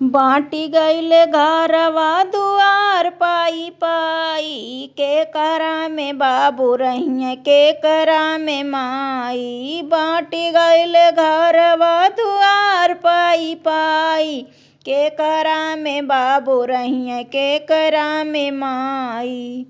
बाटी गईले घरवा दुआर पाई पाई, के करा में बाबू रहिए के करा में माई। बाटी गईले घरवा दुआर पाई पाई, के करा में बाबू रहिए के करा में माई।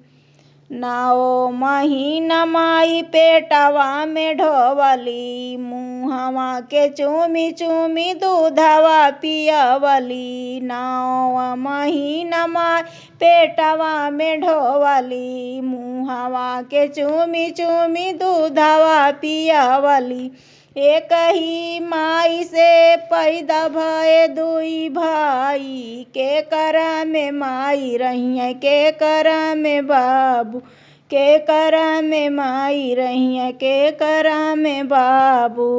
9 महीना माई पेटवा में ढोवली, मुहवा के चूमी चूमी दूधवा पियवली। 9 महीना माई पेटवा में ढोवली, मुहवा के चूमी चूमी दूधवा पियवली। एक ही माई से पैदा भए दुई भाई, के करा में माई रहिए के करा में बाबू, के करा में माई रहिए के करा में बाबू।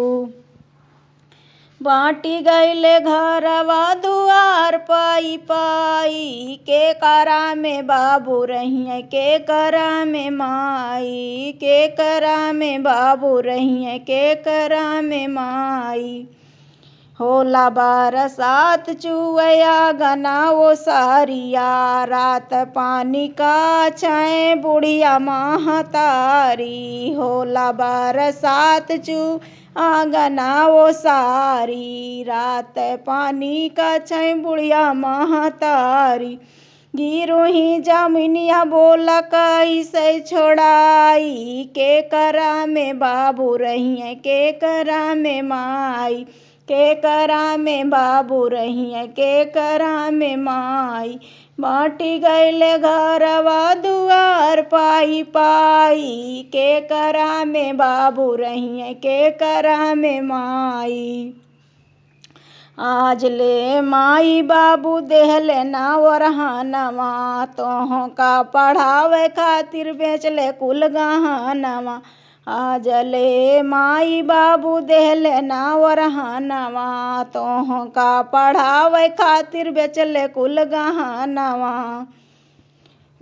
बाटी गईले घरवा दुआर पाई पाई, के करा में बाबू रहिए के करा में माई, के करा में बाबू रहिए के करा में माई। होला बरसात चुवैया गना वो सारिया, रात पानी का छाए बुढ़िया महतारी। होला बरसात चू आंगना वो सारी, रात पानी का छाए बुढ़िया महतारी। गिरोही जमीनिया बोला कैसे छोड़ाई, के करा में बाबू रहिए के करा में माई, के करा में बाबू रहिए के करा में माई। बाटी गईले घरवा दुआर पाई पाई, के करा में बाबू रहिए के करा में माई। आज ले माई बाबू देहले ना ओरहनवा, तोह का पढ़ावे खातिर बेचले कुल गहनवा। आज ले माई बाबू देहले ना ओरहनवा, तोह का पढ़ावे खातिर बेचले कुल गहनवा।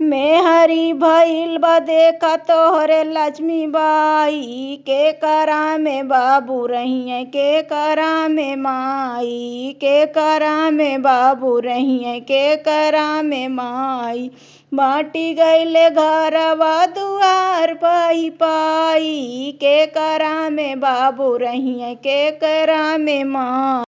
मेहरी भइल बा देखा तोहरे लक्ष्मी बाई, के करा में बाबू रहिए के करा में माई, के करा में बाबू रहिए के करा में माई। बाटी गईले घरवा दुआर पाई पाई, के करा में बाबू रहिए के करा में माई।